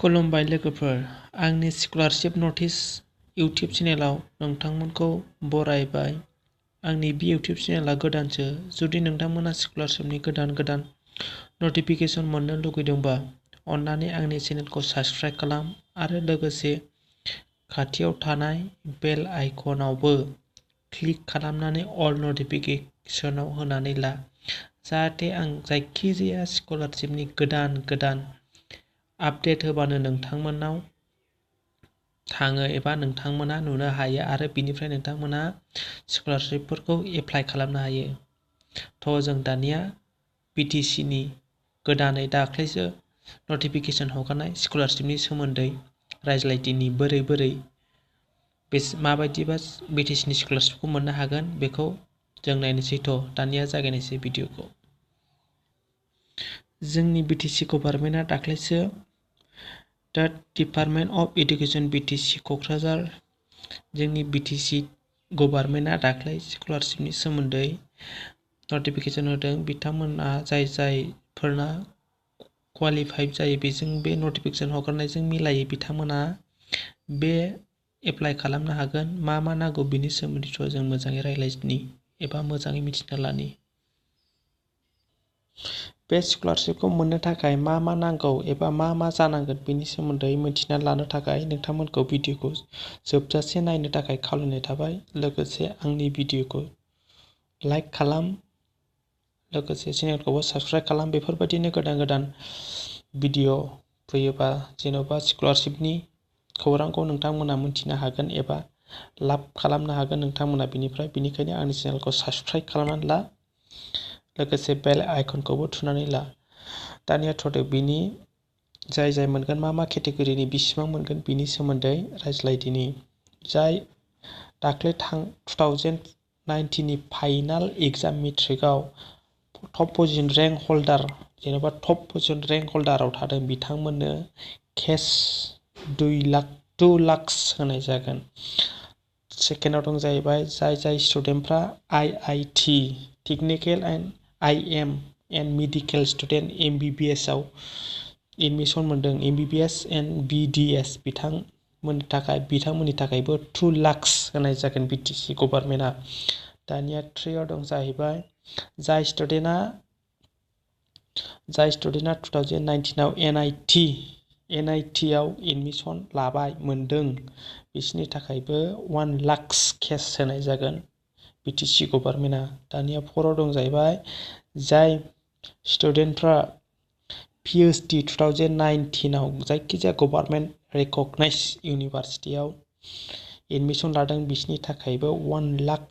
खुलुमबाय लोगोफोर, आंनि स्कलारशिप नटिस इउटिउब चेनेलाव नोंथांमोनखौ बरायबाय। आंनि बे इउटिउब चेनेला गोदानसो। जुदि नोंथांमोना स्कलारशिपनि गोदान नटिफिकेसन मोननो लुगैदोंबा अन्नानै आंनि चेनेलखौ साबस्क्राइब खालाम आरो लोगोसे खाथियाव थानाय बेल आइकनावबो क्लिक खालामनानै अल नटिफिकेसनाव होनानै ला, जाहाथे आं जायखिजाया स्कलारशिपनि गोदान आपडेट होबानो नोंथांमोनाव थाङो एबा नोंथांमोना नुनो हायो आरो बिनिफ्राय नोंथांमोना स्कलारशिपफोरखौ एप्लाइ खालामनो हायो। जों दानिया BTC नि गोदानै दाख्लैसो नटिफिकेसन हगारनाय स्कलारशिपनि सोमोन्दै रायज्लायदिनि बोरै माबायदिबा BTC नि स्कलारशिपखौ मोननो हागोन बेखौ जों नायनोसै। दानिया जागायनोसै भिडिअखौ। जोंनि BTC गभर्नमेन्टआ दाख्लैसो दा department of education BTC Kokrajhar जोंनि BTC गभर्नमेन्टआ दाख्लै स्कलारशिपनि सोमोन्दै नटिफिकेसन होदों। बिथांमोना जायफोरना क्वालिफाइड जायो बेजों बे नटिफिकेसन हगारनायजों मिलायो बिथांमोना बे एप्लाइ खालामनो हागोन। मा नांगौ बिनि सोमोन्दैथ' जों मोजाङै रायज्लायनि एबा मोजाङै मिथिना लानि। बे स्कलारशिपखौ मोननो थाखाय मा नांगौ एबा मा जानांगोन बेनि सोमोन्दै मिथिना लानो थाखाय नोंथांमोनखौ भिडिअखौ जोबजासे नायनो थाखाय खावलायनाय थाबाय। लोगोसे आंनि भिडिअखौ लाइक खालाम, लोगोसे चेनेलखौबो साबस्क्राइब खालाम। बेफोरबायदिनो गोदान भिडिअ फैयोबा जेन'बा स्कलारशिपनि खौरांखौ नोंथांमोना मिथिनो हागोन एबा लाभ खालामनो हागोन नोंथांमोना बेनिखायनो आंनि चेनेलखौ साबस्क्राइब खालामनानै ला, लोगोसे बेल आइकनखौबो थुनानै ला। दानिया बिनि जाय मोनगोन मा केटेगरिनि बेसेबां मोनगोन बिनि सोमोन्दै रायज्लायदिनि। जाय दाख्लै 2019 नि फाइनाल एग्जाम मेट्रिकआव टप पजिशन रेंक हल्डार जेन'बा टप पजिशन रेंक हल्डाराव थादों बिथांमोननो केस 2 लाख होनाय जागोन। सेकेन्डआव दं जाहैबाय जाय स्टुडेन्टफ्रा IIT technical and IM and medical student MBBS आव एडमिसन मोनदों, MBBS एन्ड BDS बिथांमोननि थाखायबो 2 लाख होनाय जागोन BTC गभर्नमेन्टआ। दानिया 3 आव दं जाहैबाय जाय स्टुडेन्टआ 2019 आव NIT आव एडमिसन मोनदों बिसोरनि थाखायबो 1 लाख केस होनाय जागोन BTC गभर्नमेन्टआ। दानिया 4 आव दं जाहैबाय जाय स्टुडेन्टफ्रा PH.D 2019 आव जायखिजाया गभर्नमेन्ट रेकगनाइज इउनिभारसिटियाव एडमिसन लादों बिसोरनि थाखायबो 1 लाख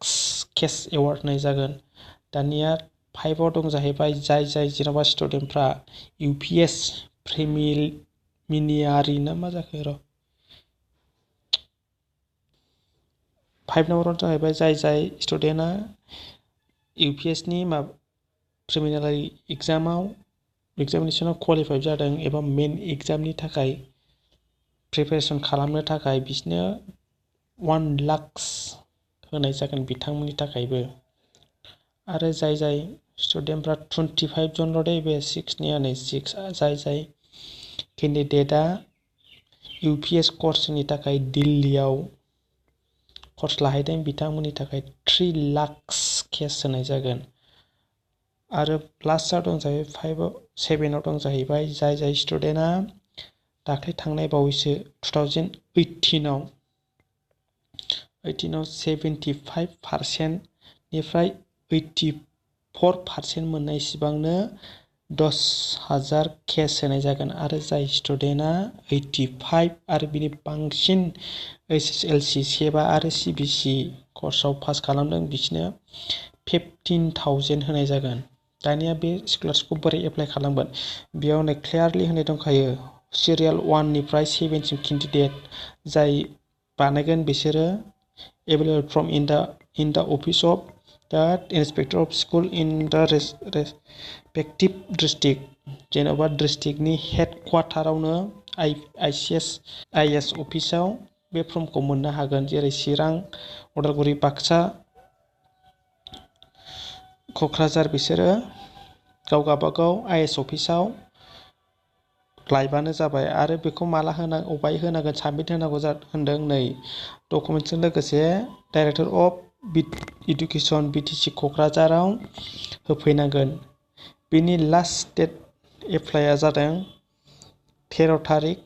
केस एवार्ड होनाय जागोन। दानिया 5 आव दं जाहैबाय जाय जेन'बा स्टुडेन्टफ्रा UPS प्रिलिमिनारि ना मा जाखो 5 नम्बराव जाहैबाय जाय स्टुडेन्टआ UPS नि प्रिलिमिनारि एग्जामिनेसनाव क्वालिफाइड जादों एबा मेन एग्जामनि थाखाय प्रिपेरेसन खालामनो थाखाय बिसोरनो 1 लाख होनाय जागोन बिथांमोननि थाखायबो। आरो जाय स्टुडेन्टफ्रा 25 जनल' दे बे 6 जाय केन्डिडेटआ UPS कर्सनि थाखाय दिल्लीयाव कर्स लाहैदों बिथांमोननि थाखाय 3 लाख केस होनाय जागोन। आरो लास्टआव दं जाहैबाय 7 आव दं जाहैबाय जाय स्टुडेन्टआ दाख्लै थांनाय बावैसो 2018 आव 75% निफ्राय 84% मोननाय सिबांनो 10,000 केस होनाय जागोन। आरो जाय स्टुडेन्टआ 85 आरो बिनि बांसिन HSLC 7 आरो CBC कर्सआव पास खालामदों बिसोरनो 15,000 होनाय जागोन। दानिया बे स्कलारशिपखौ बोरै एप्लाइ खालामगोन बेयावनो क्लियारलि होनाय दंखायो। सिरियाल 1 निफ्राय 7 सिम केन्डिडेट जाय बानायगोन बिसोरो available from in the office of the inspector of school in the respective district. जेन'बा डिस्ट्रिक्टनि हेड क्वार्टारावनो IS अफिसाव बे फर्मखौ मोननो हागोन। जेरै चिरां, उदालगुरि, बाक्सा, क'क्राझार बिसोरो गावबागाव IS अफिसाव लाइबानो जाबाय आरो बेखौ माला अबाय होनांगोन साबमिट होनांगौ होनदों नै डकुमेन्टजों लोगोसे डाइरेक्टर अफ इडुकेसन BTC क'क्राझाराव होफैनांगोन। बेनि लास्ट डेट एप्लाइआ जादों 13 तारिख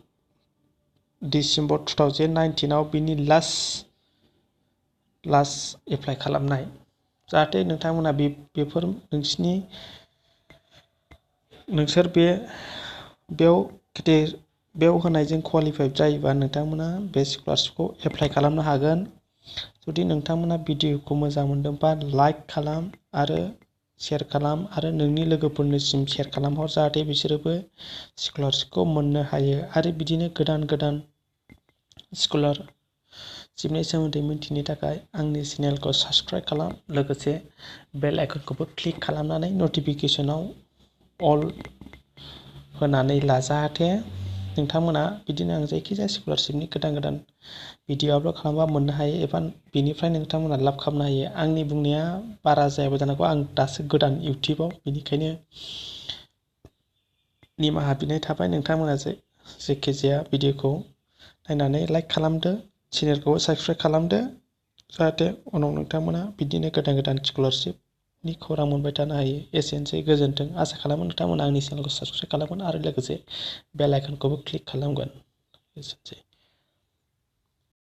डिसेम्बर 2019 आव बिनि लास्ट एप्लाइ खालामनाय। जाहाथे नोंथांमोना बेफोर नोंसोर बेयाव होनायजों क्वालिफाइड जायोबा नोंथांमोना बे स्कलारशिपखौ एप्लाइ खालामनो हागोन। जुदि नोंथांमोना भिडिअखौ मोजां मोनदोंबा लाइक खालाम आरो शेयार खालाम आरो नोंनि लोगोफोरनिसिम शेयार खालामहर जाहाथे बिसोरबो स्कलारशिपखौ मोननो हायो आरो बिदिनो गोदान स्कलारशिपनि सोमोन्दै मिथिनो थाखाय आंनि चेनेलखौ साबस्क्राइब खालाम लोगोसे बेल आइकनखौबो क्लिक खालामनानै नटिफिकेसनाव अल होनानै ला जाहाथे नोंथांमोना बिदिनो आं जायखिजाया स्कलारशिपनि गोदान भिडिअ आपल'ड खालामबा मोननो हायो एबा बेनिफ्राय नोंथांमोना लाब खालामनो हायो। आंनि बुंनाया बारा जायाबो जानो हागौ, आं दासो गोदान इउटिउबाव, बेनिखायनो निमाहा बिनाय थाबाय। नोंथांमोना जायखिजाया भिडिअखौ नायनानै लाइक खालामदो, चेनेलखौ साबस्क्राइब खालामदो जाहाथे उनाव नोंथांमोना बिदिनो गोदान स्कलारशिपनि खौरां मोनबाय थानो हायो। एसेनोसै, गोजोन्थों। आसा खालामो नोंथांमोना आंनि चेनेलखौ साबस्क्राइब खालामगोन आरो लोगोसे बेल आइकनखौबो क्लिक खालामगोन। एसेनोसै।